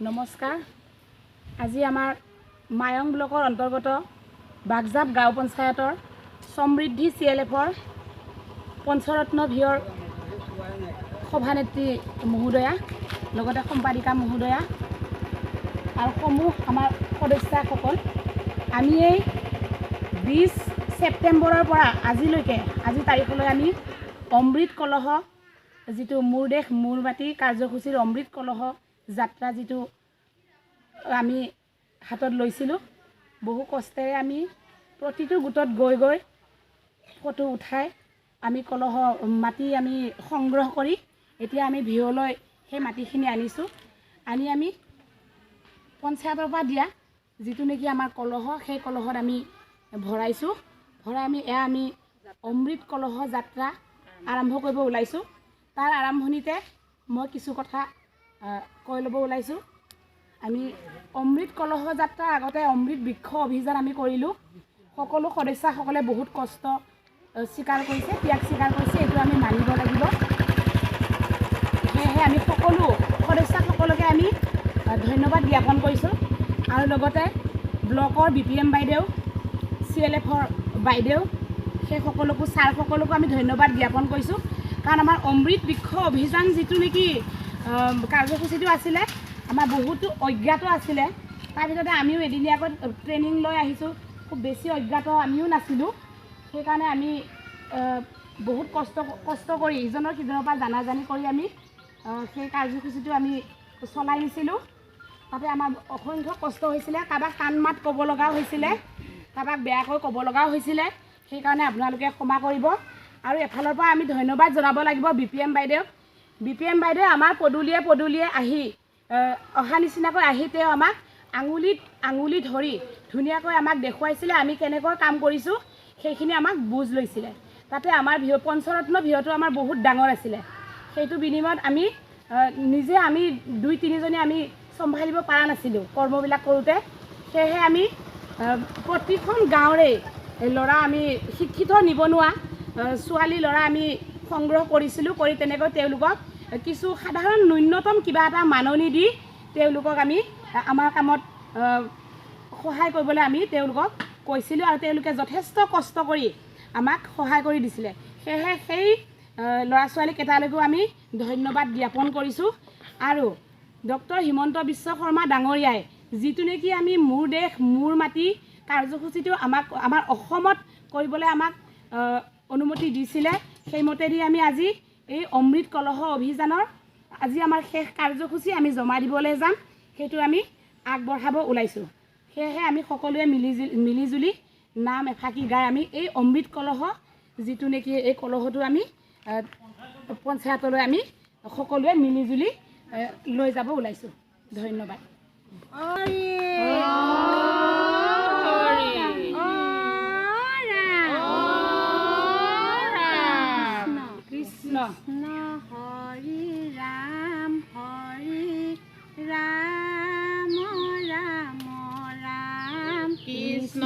নমস্কাৰ। আজি আমাৰ মায়ং ব্লকৰ অন্তৰ্গত বাগজাপ গাঁও পঞ্চায়তৰ সমৃদ্ধি CLFৰ পঞ্চৰত্ন ভিয়ৰ সভানেত্ৰী মহোদয়া, লগতে সম্পাদিকা মহোদয়া আৰু সমূহ আমাৰ সদস্যাসকল, আমি এই 20 ছেপ্টেম্বৰৰ পৰা আজিলৈকে, আজি তাৰিখলৈ আমি অমৃত কলহ, যিটো মোৰ দেশ মোৰ মাটি কাৰ্যসূচীৰ অমৃত কলহ যাত্ৰা যিটো আমি হাতত লৈছিলোঁ, বহু কষ্টেৰে আমি প্ৰতিটো গোটত গৈ গৈ ফটো উঠাই আমি কলহ মাটি আমি সংগ্ৰহ কৰি এতিয়া আমি ভিঅ'লৈ সেই মাটিখিনি আনিছোঁ। আনি আমি পঞ্চায়তৰ পৰা দিয়া যিটো নেকি আমাৰ কলহ, সেই কলহত আমি ভৰাইছোঁ। ভৰাই আমি এয়া আমি অমৃত কলহ যাত্ৰা আৰম্ভ কৰিব ওলাইছোঁ। তাৰ আৰম্ভণিতে মই কিছু কথা কৈ ল'ব ওলাইছোঁ। আমি অমৃত কলহ যাত্ৰাৰ আগতে অমৃত বৃক্ষ অভিযান আমি কৰিলোঁ। সকলো সদস্যাসকলে বহুত কষ্ট স্বীকাৰ কৰিছে, ত্যাগ স্বীকাৰ কৰিছে, এইটো আমি মানিব লাগিব। সেয়েহে আমি সকলো সদস্যাসকলকে আমি ধন্যবাদ জ্ঞাপন কৰিছোঁ। আৰু লগতে ব্লকৰ BPM বাইদেউ, CLFৰ বাইদেউ, সেই সকলোকো, ছাৰসকলকো আমি ধন্যবাদ জ্ঞাপন কৰিছোঁ। কাৰণ আমাৰ অমৃত বৃক্ষ অভিযান যিটো নেকি কাৰ্যসূচীটো আছিলে, আমাৰ বহুতো অজ্ঞাত আছিলে। তাৰ ভিতৰতে আমিও এদিনীয়াকৈ ট্ৰেইনিং লৈ আহিছোঁ, খুব বেছি অজ্ঞাত আমিও নাছিলোঁ। সেইকাৰণে আমি বহুত কষ্ট কষ্ট কৰি ইজনৰ সিজনৰ পৰা জানা জানি কৰি আমি সেই কাৰ্যসূচীটো আমি চলাই নিছিলোঁ। তাতে আমাৰ অসংখ্য কষ্ট হৈছিলে, কাৰোবাক টান মাত ক'ব লগাও হৈছিলে, কাৰোবাক বেয়াকৈ ক'ব লগাও হৈছিলে। সেইকাৰণে আপোনালোকে ক্ষমা কৰিব। আৰু এফালৰ পৰা আমি ধন্যবাদ জনাব লাগিব BPM বাইদেউক। BPM বাইদেৱে আমাৰ পদূলিয়ে পদূলিয়ে আহি অহা নিচিনাকৈ আহি তেওঁ আমাক আঙুলিত আঙুলি ধৰি ধুনীয়াকৈ আমাক দেখুৱাইছিলে আমি কেনেকৈ কাম কৰিছোঁ, সেইখিনি আমাক বুজ লৈছিলে। তাতে আমাৰ ভিঅ' পঞ্চৰত্ন ভিঅ'টো আমাৰ বহুত ডাঙৰ আছিলে। সেইটো বিনিময়ত আমি নিজে আমি দুই তিনিজনী আমি চম্ভালিব পৰা নাছিলোঁ কৰ্মবিলাক কৰোঁতে। সেয়েহে আমি প্ৰতিখন গাঁৱৰে ল'ৰা, আমি শিক্ষিত নিবনুৱা ছোৱালী ল'ৰা আমি সংগ্ৰহ কৰিছিলোঁ। কৰি তেনেকৈ তেওঁলোকক কিছু সাধাৰণ ন্যূনতম কিবা এটা মাননি দি তেওঁলোকক আমি আমাৰ কামত সহায় কৰিবলৈ আমি তেওঁলোকক কৈছিলোঁ আৰু তেওঁলোকে যথেষ্ট কষ্ট কৰি আমাক সহায় কৰি দিছিলে। সেয়েহে সেই ল'ৰা ছোৱালীকেইটালৈকো আমি ধন্যবাদ জ্ঞাপন কৰিছোঁ। আৰু ডক্টৰ হিমন্ত বিশ্ব শৰ্মা ডাঙৰীয়াই যিটো নেকি আমি মোৰ দেশ মোৰ মাটি কাৰ্যসূচীটো আমাক আমাৰ অসমত কৰিবলৈ আমাক অনুমতি দিছিলে, সেইমতেদি আমি আজি এই অমৃত কলহ অভিযানৰ আজি আমাৰ শেষ কাৰ্যসূচী আমি জমা দিবলৈ যাম, সেইটো আমি আগবঢ়াব ওলাইছোঁ। সেয়েহে আমি সকলোৱে মিলিজুলি নাম এফাকি গাই আমি এই অমৃত কলহ যিটো নেকি এই কলহটো আমি পঞ্চায়তলৈ আমি সকলোৱে মিলিজুলি লৈ যাব ওলাইছোঁ। ধন্যবাদ। কৃষ্ণ হৰি ৰাম হৰি ৰাম ৰাম ৰাম কৃষ্ণ।